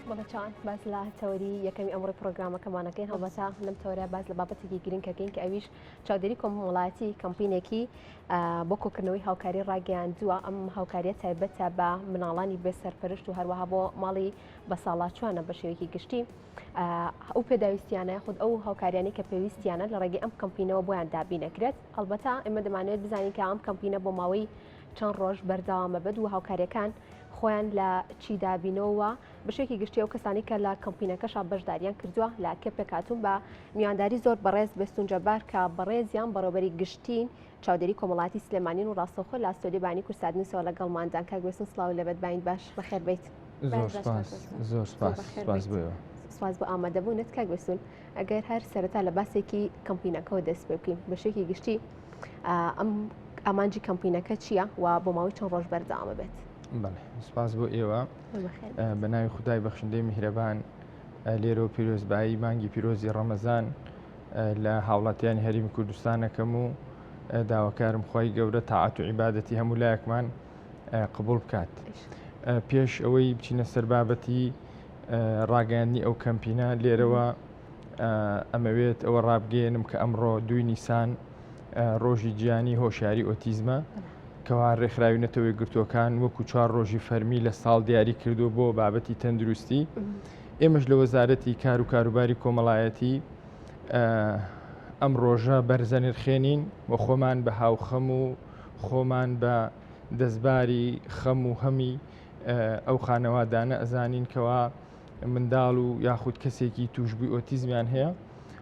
بەڵێ چاوان باس لە تەوەری یەکەمی ئەمڕۆی پرۆگرامەکەمانەکەین هەڵبەتە لەم تەوەرە باس لە بابەتێکی گرنگەکەین کە ئەویش چاودێری کۆمەڵایەتی کەمپینێکی بۆ کۆکردنەوەی هاوکاری ڕاگەیاندووە ئەم هاوکاریە تایبەتە بە مناڵانی بێ سەرپەرشت و هەروەها بۆ ماڵی بەساڵاچوانە بە شێوەیەکی گشتی ئەو پێداویستیانە یاخود ئەو هاوکاریانی کە پێویستیانە لە ڕێگەی ئەم کەمپینەوە بۆیان دابینەکرێت هەڵبەتە ئێمە دەمانێت بزانین کە ئەم کەمپینە بۆ ماوەی چەند ڕۆژ بەردەوامە بێت و هاوکاریەکان خۆیان لە چی دابینەوە بەشێکی گشتی ئەو کەسانی کە لە کەمپینەکەشا بەشداریان کردووە لە کێ پێکهاتوون بە میوانداری زۆر بەڕێز بێستون جەبار کە بەڕێزیان بەڕێوبەری گشتین چاودێری کۆمەڵاتی سلێمانین و ڕاستەوخۆ لە ستۆدیۆ بانی کوردسات نیوسەوە لەگەڵماندان کاک بێستون سڵاو لێبێت باینت باش بەخێر بیت زۆر سپاس زۆر سپاس سپاس بۆ ئێوە. سپاس بۆ ئامادەبوونت کاک بێستون ئەگەر هەر سەرەتا لە باسێکی کەمپینەکەەوە دەست پێ بکەین بە شێکی گشتی ئەم ئامانجی کەمپینەکە چییە و بۆ ماوەی چەند ڕۆژ بەردەوامە بێت؟ بەڵێ سپاس بۆ ئێوە بە ناوی خودای بەخشندەی میهرەبان لێرەوە پیرۆزبایی مانگی پیرۆزی ڕەمەزان لە هاوڵاتیانی هەرێمی کوردستانەکەم و داواکارم خی گەورە تاعات و عیبادەتی هەموو لایەکمان قبول بکات پێش ئەوەی بچینە سەر بابەتی ڕاگەیاندنی ئەو کەمپینە لێرەوە ئەمەوێت ئەوە ڕابگەێنم کە ئەمڕۆ دوی نیسان ڕۆژی جیانی هۆشیاری ئۆتیزمە کەوا ڕێکخراوی نەتەوە یەکگرتووەکان وەکو چوار ڕۆژی فەرمی لە ساڵ دیاری کردووە بۆ بابەتی تەندروستی ئێمەش لە وەزارەتی کار و کاروباری کۆمەڵایەتی ئەم ڕۆژە بەرزەنرخێنین و خۆمان بە هاوخەم و خۆمان بە دەستباری خەم و هەمی ئەو خانەوادانە ئەزانین کەوا منداڵ و یاخود کەسێکی توشبووی ئۆتیزمیان هەیە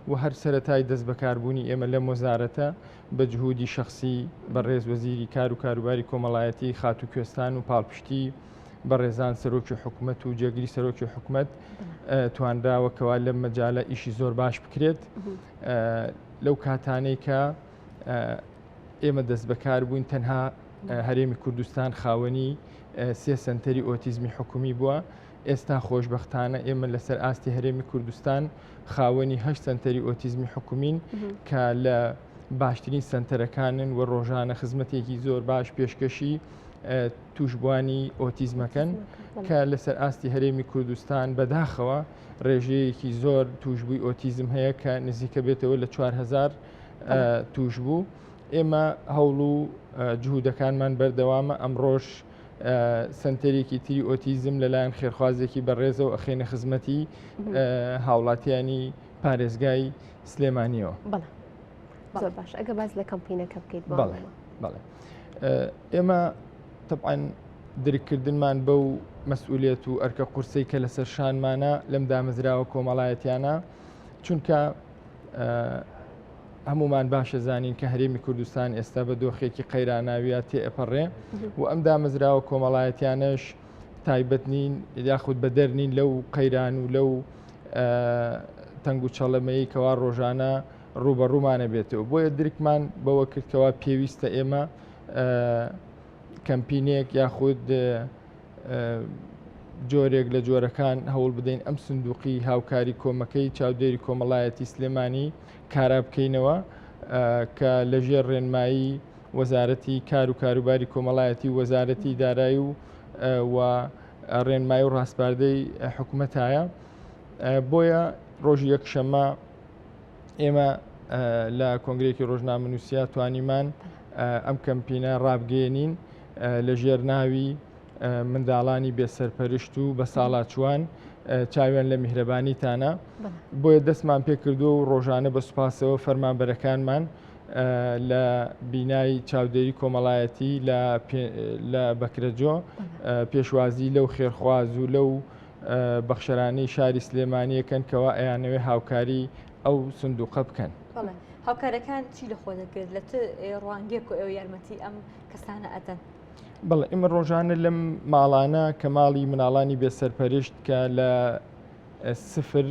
و هەر سەرەتای دەست بەکاربوونی ئێمە لەم وەزارەتە بە جهودی شەخسی بەڕێز وەزیری کار و کاروباری کۆمەڵایەتی خاتوو کوێستان و پاڵپشتی بەڕێزان سەرۆکی حکومەت و جێگری سەرۆکی حکومەت توانراوە کەوا لەم مەجالە ئیشی زۆر باش بکرێت لەو کاتانەی کە ئێمە دەست بەکار بووین تەنها هەرێمی کوردستان خاوەنی سێ سنتەری ئۆتیزمی حکومی بووە ئێستا خۆشبەختانە ئێمە لەسەر ئاستی هەرێمی کوردستان خاوەنی هەشت سەنتەری ئۆتیزمی حکومین کە لە باشترین سەنتەرەکانن و ڕۆژانە خزمەتێکی زۆر باش پێشکەشی توشبوانی ئۆتیزمەکەن کە لەسەر ئاستی هەرێمی کوردستان بەداخەوە ڕێژەیەکی زۆر توشبووی ئۆتیزم هەیە کە نزیکە بێتەوە لە 4000 توشبوو ئێمە هەوڵ و جهودەکانمان بەردەوامە ئەمڕۆژ سەنتەرێکی تری ئۆتیزم لەلایەن خێرخوازێکی بەڕێزەوە ئەخێنە خزمەتی هاوڵاتیانی پارێزگای سلێمانیەوە. بەڵێ زۆر باش ئەگە باس لە کەمپینەکە بکەیت بەڵێ بەڵێ ئێمە طبعا درککردنمان بەو مەسئولێت و ئەرکە قورسەی کە لەسەر شانمانە لەم دامەزراوە کۆمەڵایەتیانە چونکە هەمومان باشە زانین کە هەرێمی کوردستان ئێستا بە دۆخێکی قەیراناویە تێئەپەڕێ و ئەم دامەزراوە کۆمەڵایەتیانەش تایبەت نین یاخود بەدەر نین لەو قەیران و لەو تەنگ و چەڵەمەیی کەوا ڕۆژانە ڕوبەڕوومانە بێتەوە بۆیە درکمان بەوە کردکەوە پێویستە ئێمە کەمپینێک یاخود جۆرێک لە جۆرەکان هەوڵ بدەین ئەم سندوقی هاوکاری کۆمەکەی چاودێری کۆمەڵایەتی سلێمانی کارا بکەینەوە کە لەژێر ڕێنمایی وەزارەتی کار و کاروباری کۆمەڵایەتی و وەزارەتی دارایی و و ڕێنمایی و ڕاسپاردەی حکوومەتایە بۆیە ڕۆژی یەکشەممە ئێمە لە کۆنگرێکی ڕۆژنامەنووسیا توانیمان ئەم کەمپینە ڕابگەێنین لە ژێر ناوی منداڵانی بێسەرپەرشت و بە ساڵاچوان چاویان لە میهرەبانیتانە بۆیە دەستمان پێکردووە و ڕۆژانە بە سوپاسەوە فەرمانبەرەکانمان لە بینای چاودێری کۆمەڵایەتی لە بەکرەجۆ پێشوازی لەو خێرخواز و لەو بەخشەرانەی شاری سلێمانیەکەن کەوا ئەیانەوێ هاوکاری ئەو سندوقە بکەن. هاوکارەکان چی لە خۆ دەگرێت لە چ ڕوانگەیەک و ئێوە یارمەتی ئەم کەسانە ئەدەن؟ بەڵێ ئێمە ڕۆژانە لەم ماڵانە کە ماڵی مناڵانی بێسەرپەرشت کە لە سفر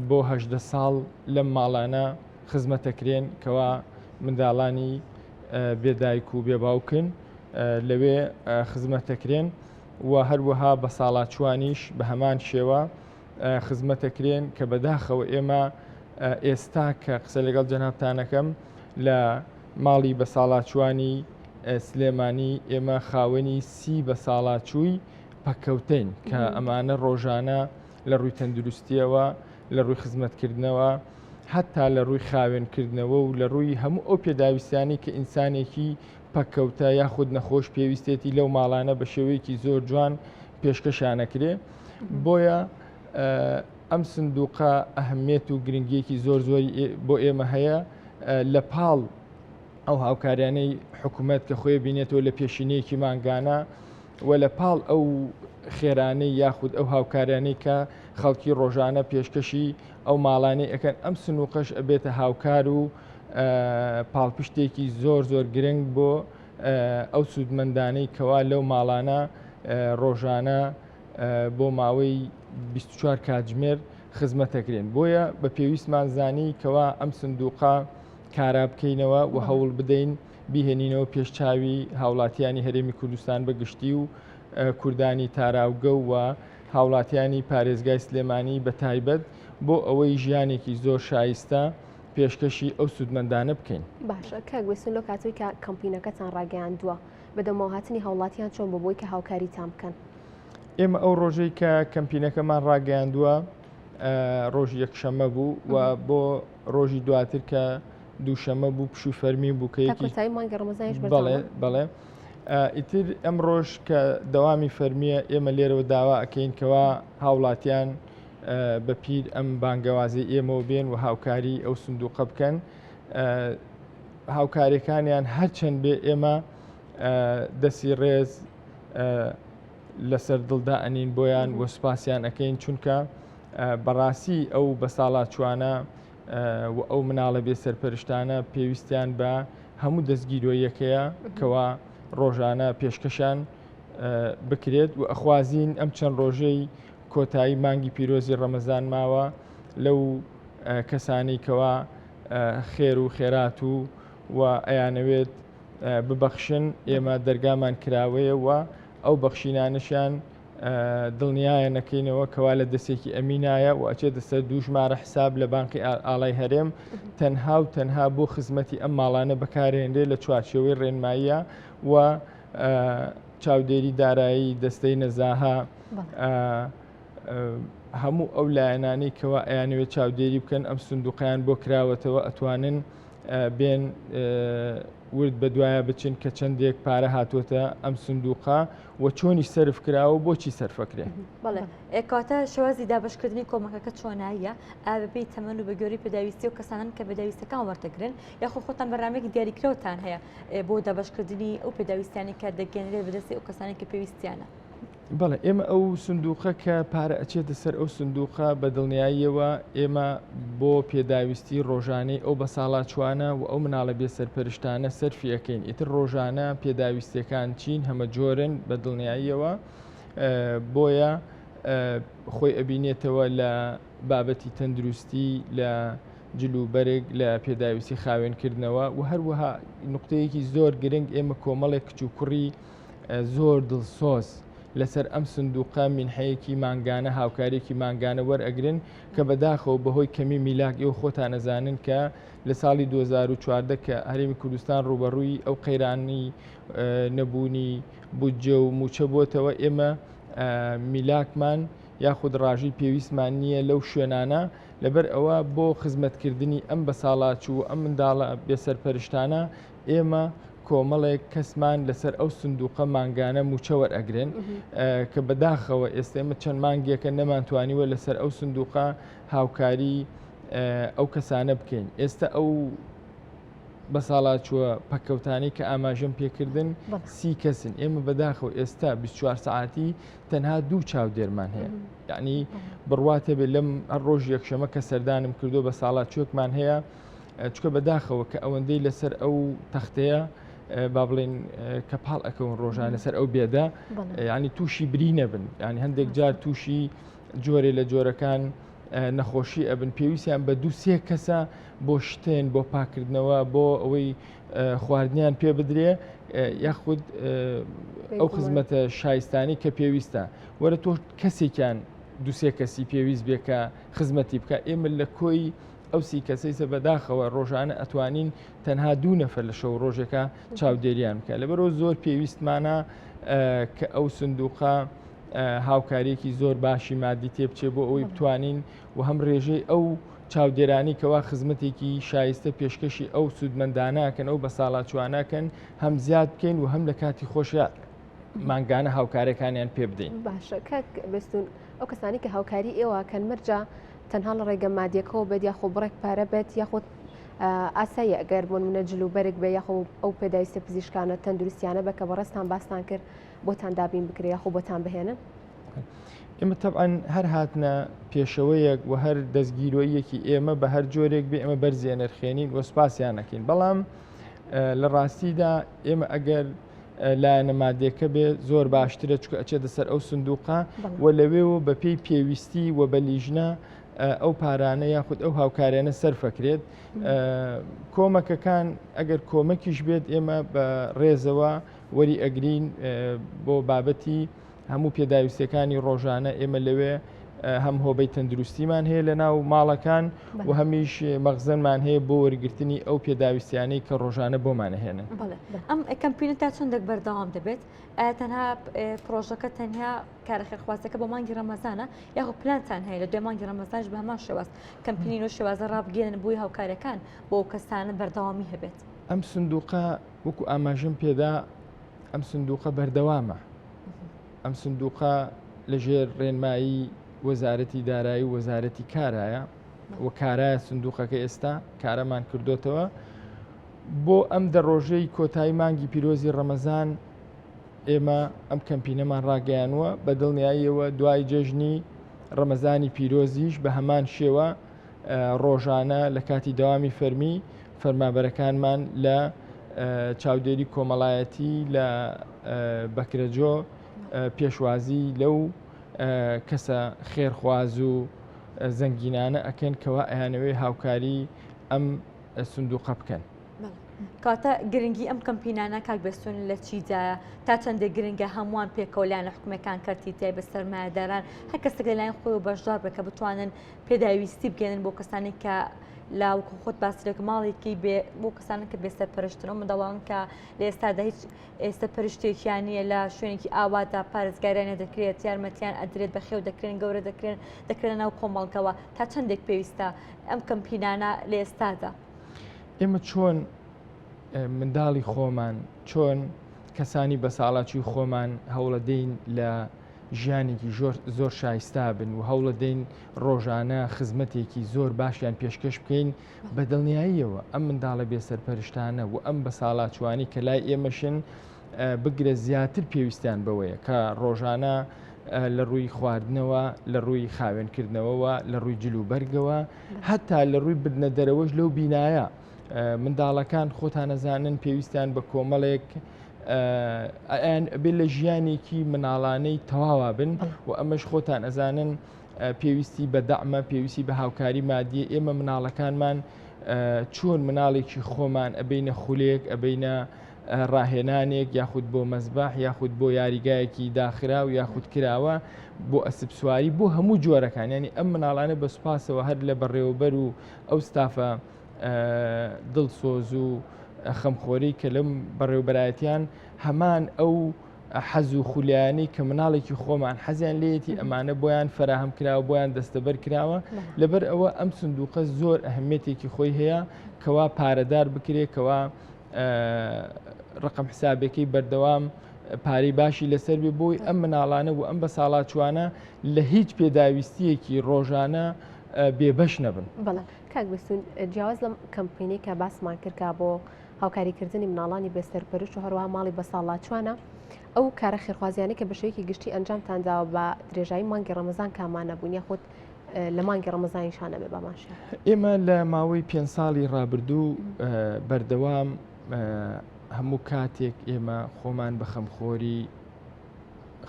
بۆ هەدە ساڵ لەم ماڵانە خزمەتەکرێن کەوا منداڵانی بێدایک و بێباوکن لەوێ خزمەتەکرێن و هەروەها بە ساڵاچوانیش بە هەمان شێوە خزمەتەکرێن کە بەداخەوە ئێمە ئێستا کە قسە لەگەڵ جەنابتانەکەم لە ماڵی بەساڵاچووانی سلێمانی ئێمە خاوەنی سی بەساڵاچووی پەککەوتەین کە ئەمانە ڕۆژانە لە ڕووی تەندروستیەوە لە ڕووی خزمەتکردنەوە هەتا لە ڕووی خاوێنکردنەوە و لە ڕووی هەموو ئەو پێداویستیانی کە ئینسانێکی پەککەوتە یاخود نەخۆش پێویستێتی لەو ماڵانە بە شێوەیەکی زۆر جوان پێشکەشانەکرێ بۆیە ئەم سندوقە ئەهمیەت و گرنگیەکی زۆر زۆری بۆ ئێمە هەیە لە پاڵ ئەو هاوکاریانەی حکوومەت کە خۆی بینێتەوە لە پێشینەیەکی مانگانە و لە پاڵ ئەو خێرانەی یاخود ئەو هاوکاریانەی کە خەڵکی ڕۆژانە پێشکەشی ئەو ماڵانەی ئەکەن ئەم سنووقەش ئەبێتە هاوکار و پاڵپشتێکی زۆر زۆر گرنگ بۆ ئەو سوودمەندانەی کەوا لەو ماڵانە ڕۆژانە بۆ ماوەی 24 کاتژمێر خزمەتەکرێن بۆیە بە پێویستمان زانی کەوا ئەم سندوقە کارا بکەینەوە و هەوڵ بدەین بیهێنینەوە پێش چاوی هاوڵاتیانی هەرێمی کوردستان بە گشتی و کوردانی تاراوگە و هاوڵاتیانی پارێزگای سلێمانی بە تایبەت بۆ ئەوەی ژیانێکی زۆر شایستە پێشکەشی ئەو سوودمەندانە بکەین. باشە کاک وێسون لەو کاتەی کە کەمپینەکەتان ڕاگەیاندووە بەدەمەوەهاتنی هاوڵاتیان چۆن بۆ بۆی کە هاوکاریتان بکەن؟ ئێمە ئەو ڕۆژەی کە کەمپینەکەمان ڕاگەیاندووە ڕۆژی یەکشەممە بوو و بۆ ڕۆژی دواتر کە دووشەمە بوو پشوو فەرمی بوو کە یەکی کۆتایی مانگی ڕەمەزانیش بەڵێ بەڵێ ئیتر ئەم ڕۆژ کە دەوامی فەرمیە ئێمە لێرەوە داوا ئەکەین کەوا هاوڵاتیان بە پیر ئەم بانگەوازی ئێمەوە بێن و هاوکاری ئەو سندوقە بکەن هاوکاریەکانیان هەرچەند بێ ئێمە دەسی ڕێز لەسەر دڵدا ئەنین بۆیان و سوپاسیان ئەەکەین چونکە بەڕاستی ئەو بەساڵاچوانە و ئەو مناڵە بێ سەرپەرشتانە پێویستیان بە هەموو دەستگیرۆیەکەیە کەوا ڕۆژانە پێشکەشان بکرێت و ئەخوازین ئەم چەند ڕۆژەی کۆتایی مانگی پیرۆزی ڕەمەزان ماوە لەو کەسانی کەوا خێر و خێرات و و ئەیانەوێت ببەخشن ئێمە دەرگامان کراوەیە و ئەو بەخشینانشیان دڵنیایە نەکەینەوە کەوا لە دەستێکی ئەمینایە و ئەچێتە سەر دوو ژمارە حساب لە بانقی ئاڵای هەرێم تەنها و تەنها بۆ خزمەتی ئەم ماڵانە بەکارێنرێ لە چوارچێوەی ڕێنماییە و چاودێری دارایی دەستەی نەزاهە هەموو ئەو لایەنانەی کەوا ئەیانەوێت چاودێری بکەن ئەم سندوقیان بۆ کراوەتەوە ئەتوانن بێن ورد بەدوایە بچن کە چەندێک پارە هاتووەتە ئەم سندوقە و چۆنی سەرف کراوە بۆچی سەرفەکرێ. بەڵێ کەواتە شێوازی دابەشکردنی کۆمەکەکە چۆناییە ئا بەپێی تەمەن و بە گوێرەی پێداویستی و کەسانن کە پێداویستەکان وەردەگرن یاخۆ خۆتان بەرنامەیەکی دیاریکراوتان هەیە بۆ دابەشکردنی ئەو پێداویستیانەی کە دەگەیەنرێت بەدەستی ئەو کەسانەی کە پێویستیانە؟ بەڵێ ئێمە ئەو سندوقە کە پارە ئەچێتە سەر ئەو سندوقە بە دڵنیاییەوە ئێمە بۆ پێداویستی ڕۆژانەی ئەو بەساڵاچوانە و ئەو مناڵە بێسەرپەرشتانە سەرفی ئەکەین ئیتر ڕۆژانە پێداویستیەکان چین هەمە جۆرن بە دڵنیاییەوە بۆیە خۆی ئەبینێتەوە لە بابەتی تەندروستی لە جل و بەرگ لە پێداویستی خاوێنکردنەوە و هەروەها نقطەیەکی زۆر گرنگ ئێمە کۆمەڵێک کچ و کوڕی زۆر دڵسۆز لەسەر ئەم سندوقە مینحەیەکی مانگانە هاوکاریەکی مانگانە وەرئەگرن کە بەداخەوە بەهۆی کەمی میلاک ئێوە خۆتان ئەزانن کە لە ساڵی 2014 کە هەرێمی کوردستان ڕووبەڕووی ئەو قەیرانی نەبوونی بودجە و موچە بۆتەوە ئێمە میلاکمان یاخود ڕاژەی پێویستمان نییە لەو شوێنانە لەبەر ئەوە بۆ خزمەتکردنی ئەم بەساڵاچوو ئەم منداڵە بێسەرپەرشتانە ئێمە کۆمەڵێک کەسمان لەسەر ئەو سندوقە مانگانە مووچە وەرئەگرن کە بەداخەوە ئێستا ئێمە چەند مانگێکە نەمانتوانیوە لەسەر ئەو سندوقە هاوکاری ئەو کەسانە بکەین ئێستا ئەو بەساڵاچووە پەککەوتانی کە ئاماژەم پێکردن سی کەسن ئێمە بەداخەوە ئێستا 24 سعاتی تەنها دوو چاودێرمان هەیە یعنی بڕواتە بێ لەم هەر ڕۆژ یەکشەمە کە سەردانم کردو بە ساڵاچوەکمان هەیە چکە بەداخەوە کە ئەوەندەی لەسەر ئەو تەختەیە با بڵێن کە پاڵ ئەکەون ڕۆژان لەسەر ئەو بێدە ینی تووشی بری نەبن ینی هەندێک جار تووشی جۆرێ لە جۆرەکان نەخۆشی ئەبن پێویستیان بە دوو سێ کەسە بۆ شتێن بۆ پاکردنەوە بۆ ئەوەی خواردنیان پێ بدرێ یاخود ئەو خزمەتە شایستانی کە پێویستە وەرە تۆ کەسێکیان دوسێ کەسی پێویست بێ کە خزمەتی بکە ئێمە لە کۆی ئەو سی کەسەی سە بەداخەوە ڕۆژانە ئەتوانین تەنها دوو نەفەر لە شەو ڕۆژێکە چاودێریان بکە لەبەرەوە زۆر پێویستمانە کە ئەو سندوقە هاوکاریەکی زۆر باشی مادی تێ بچێ بۆ ئەوەی بتوانین و هەم ڕێژەی ئەو چاودێرانی کەوا خزمەتێکی شایستە پێشکەشی ئەو سوودمەندانەکەن ئەو بەساڵاچوانەکەن هەم زیاد بکەین و هەم لە کاتی خۆشە مانگانە هاوکارەکانیان پێ بدەین. باشە کاک بێستون ئەو کەسانی کە هاوکاری ئێوە کەن مەرجە تەنها لە ڕێگە مادیەکەەوە بێت یاخۆ بڕێک پارە بێت یاخود ئاساییە ئەگەر بۆ نمونە جل و بەرگ بێ یاخۆ ئەو پێداویستە پزیشکانە تەندروستیانە بە کە بەڕێزتان باستان کرد بۆتان دابین بکرێ یاخۆ بۆتان بهێنن؟ ئێمە تەبعەن هەر هاتنە پێشەوەیەک و هەر دەستگیرۆییەکی ئێمە بە هەر جۆرێک بێ ئێمە بەرزیە نرخێنین و سوپاسیان نەکەین بەڵام لە ڕاستیدا ئێمە ئەگەر لایەنە مادێکە بێ زۆر باشترە چکە ئەچێتە سەر ئەو سندوقە و لەوێەوە بەپێی پێویستی و بە لیژنە ئەو پارانە یاخود ئەو هاوکاریانە سەرفەکرێت کۆمەکەکان ئەگەر کۆمەکیش بێت ئێمە بە ڕێزەوە وەری ئەگرین بۆ بابەتی هەموو پێداویستەکانی ڕۆژانە ئێمە لەوێ هەم هۆبەی تەندروستیمان هەیە لە ناو ماڵەکان و هەمیش مەخزنمان هەیە بۆ وەرگرتنی ئەو پێداویستیانەی کە ڕۆژانە بۆمانەهێنن. ئەم کەمپینە تا چەندێک بەردەوام دەبێت؟ تەنها پرۆژەکە تەنیا کارە خێرخوازەکە بۆ مانگی ڕەمەزانە یاخۆ پلانتان هەیە لە دوای مانگی ڕەمەزانش بە هەمان شێواز کەمپینی و شێوازە ڕابگەیەنن بۆی هاوکارەکان بۆ ئەو کەسانە بەردەوامی هەبێت؟ ئەم سندوقە وەکو ئاماژەم پێدا ئەم سندوقە بەردەوامە ئەم سندوقە لەژێر ڕێنمایی وەزارەتی دارایی و وەزارەتی کارایە و کارایە سندوقەکە ئێستا کارەمان کردوتەوە بۆ ئەم دە ڕۆژەی کۆتایی مانگی پیرۆزی ڕەمەزان ئێمە ئەم کەمپینەمان ڕاگەیانوە بە دڵنیاییەوە دوای جەژنی ڕەمەزانی پیرۆزیش بە هەمان شێوە ڕۆژانە لە کاتی دەوامی فەرمی فەرمابەرەکانمان لە چاودێری کۆمەڵایەتی لە بەکرەجۆ پێشوازی لەو کەسە خێرخواز و زەنگینانە ئەکەن کەوا ئەیانەوێ هاوکاری ئەم سندوقە بکەن. کەواتە گرنگی ئەم کەمپینانە کاک بێستون لە چیدایە؟ تا چەندێک گرنگە هەمووان پێکەوە لایەنە حکومیەکان کەرتی تایبەت سەرمایەداران هەر کەسێک لەلایەن خۆیەوە بەشدار بێت کە بتوانن پێداویستی بگەێنن بۆ کەسانی کە لە وەکو خۆت باسی لەکە ماڵێکی بێ بۆ کەسانە کە بێسەرپەرشتن و منداڵان کە لە ئێستادا هیچ ئێستا پەرشتێکیان نییە لە شوێنێکی ئاوادا پارێزگاریان دەکرێت یارمەتیان ئەدرێت بەخێو دەکرێن گەورە دەکرێن دەکرێنە ناو کۆمەڵگەوە تا چەندێک پێویستە ئەم کەمپینانە لە ئێستادا؟ ئێمە چۆن منداڵی خۆمان چۆن کەسانی بەساڵاچووی خۆمان هەوڵەدەین لە ژیانێکی زۆر شایستا بن و هەوڵەدەین ڕۆژانە خزمەتێکی زۆر باشیان پێشکەش بکەین بە دڵنیاییەوە ئەم منداڵە بێسەرپەرشتانە و ئەم بەساڵاچوانی کە لای ئێمەشن بگرە زیاتر پێویستیان بەوەیە کە ڕۆژانە لە ڕووی خواردنەوە لە ڕووی خاوێنکردنەوەوە لە ڕووی جلوبەرگەوە هەتا لە ڕووی بردنە دەرەوەش لەو بینایە منداڵەکان خۆتانەزانن پێویستیان بە کۆمەڵێک ئەیان ئەبێ لە ژیانێکی مناڵانەی تەواوا بن و ئەمەش خۆتان ئەزانن پێویستی بە دەعمە پێویستی بە هاوکاری مادیە ئێمە مناڵەکانمان چۆن مناڵێکی خۆمان ئەبینە خولێک ئەبینە ڕاهێنانێک یاخود بۆ مەزبەح یاخود بۆ یاریگایەکی داخراو یاخود کراوە بۆ ئەسپ سواری بۆ هەموو جۆرەکان ینی ئەم مناڵانە بە سوپاسەوە هەر لە بەڕێوەبەر و ئەو ستافە دڵسۆز و خەمخۆری کە لەم بەڕێوبەرایەتیان هەمان ئەو حەز و خولیانی کە مناڵێکی خۆمان حەزیان لێیەتی ئەمانە بۆیان فراهەم کراوە بۆیان دەستەبەر کراوە لەبەر ئەوە ئەم سندوقە زۆر ئەهمیەتێکی خۆی هەیە کەوا پارەدار بکرێت کەوا ڕقم حسابەکەی بەردەوام پارەی باشی لەسەر بێ بۆی ئەم مناڵانە و ئەم بە ساڵاچوانە لە هیچ پێداویستیەکی ڕۆژانە بێبەش نەبن. بەڵێ کاک بێستون جیاواز لەم کەمپینەی کە باسمان کرد کە بۆ هاوکاریکردنی مناڵانی بێسەرپەرشت و هەروەها ماڵی بەساڵاچوانە ئەو کارە خێرخوازیانەی کە بە شێوەیەکی گشتی ئەنجامتان داوە بە درێژایی مانگی ڕەمەزان کامانە بوون یاخود لە مانگی ڕەمەزانیشا نەبێ بامان شێ. ئێمە لە ماوەی پێ ساڵی ڕابردوو بەردەوام هەموو کاتێک ئێمە خۆمان بە خەمخۆری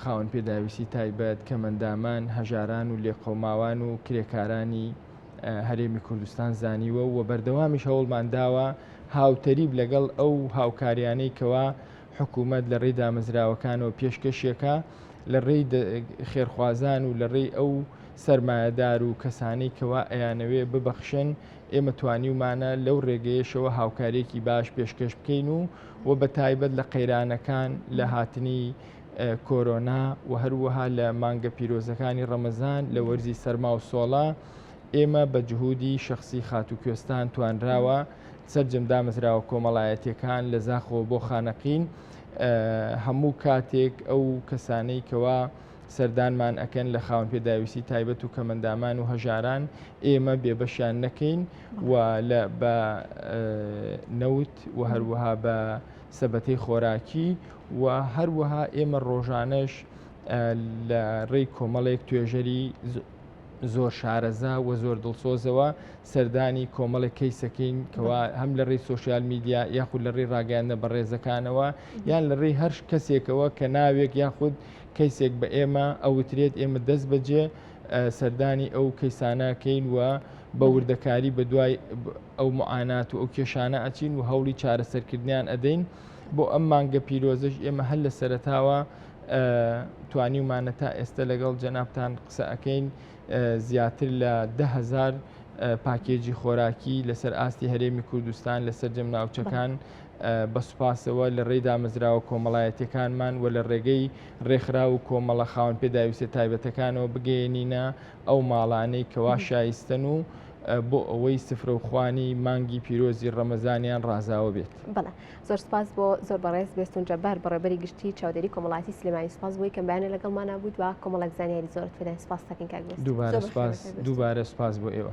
خاوەن پێداویستی تایبەت، کەمەندامان، هەژاران و لێقەوماوان و کرێکارانی هەرێمی کوردستان زانیوە و بەردەوامیش هەوڵمان داوە هاوتەریب لەگەڵ ئەو هاوکاریانەی کەوا حکوومەت لە ڕێی دامەزراوەکانەوە پێشکەشیەکە لە ڕێی خێرخوازان و لە ڕێی ئەو سەرمایەدار و کەسانەی کەوا ئەیانەوێ ببەخشن ئێمە توانیومانە لەو ڕێگەیەشەوە هاوکاریەکی باش پێشکەش بکەین و و بە تایبەت لە قەیرانەکان لە هاتنی. کۆرۆنا و هەروەها لە مانگە پیرۆزەکانی ڕەمەزان لە وەرزی سەرما و سۆڵە ئێمە بە جهودی شخصی خاتوو کوێستان توانراوە سەرجەم دامەزراوە کۆمەڵایەتیەکان لە زاخۆ بۆ خانەقین هەموو کاتێک ئەو کەسانەی کەوا سەردانمان ئەکەن لە خاوەن پێداویستی تایبەت و کەمەندامان و هەژاران ئێمە بێبەشیان نەکەین و لە بە نەوت و هەروەها بە سەبەتەی خۆراکی و هەروەها ئێمە ڕۆژانەش لە ڕێی کۆمەڵێک توێژەری زۆر شارەزا و زۆر دڵسۆزەوە سەردانی کۆمەڵێک کەیسەکەین کەوا هەم لە ڕێی سۆشیال میدیا یاخود لە ڕێی ڕاگەیاندنە بەڕێزەکانەوە یان لە ڕێی هەر کەسێکەوە کە ناوێک یاخود کەیسێک بە ئێمە ئەوترێت ئێمە دەست بەجێ سەردانی ئەو کەیسانەکەین و بە وردەکاری بە دوای ئەو معانات و ئەو کێشانە ئەچین و هەوڵی چارەسەرکردنیان ئەدەین بۆ ئەم مانگە پیرۆزەش ئێمە هەر لە سەرەتاوە توانیومانە تا ئێستا لەگەڵ جەنابتان قسە ئەەکەین زیاتر لە دههزار پاکێجی خۆراکی لەسەر ئاستی هەرێمی کوردستان لە سەرجەم ناوچەکان بە سوپاسەوە لە ڕێی دامەزراوە کۆمەڵایەتیەکانمان و لە ڕێگەی ڕێکخراو و کۆمەڵە خاوەن پێداویستە تایبەتەکانەوە بگەیەنینە ئەو ماڵانەی کەوا شایستەن و بۆ ئەوەی سفرە و خوانی مانگی پیرۆزی ڕەمەزانیان ڕازاوە بێت. بەڵێ زۆر سپاس بۆ زۆر بەڕێز بێستون جەبار بەڕێوەبەری گشتی چاودێری کۆمەڵایەتی سلێمانی سپاس بۆی کەم بەیانە لەگەڵمانا بوویت و کۆمەڵێک زانیاری زۆرت پێداین سپاس دەکەین کاک بێستون. دووبارە سپاس دووبارە سپاس بۆ ئێوە.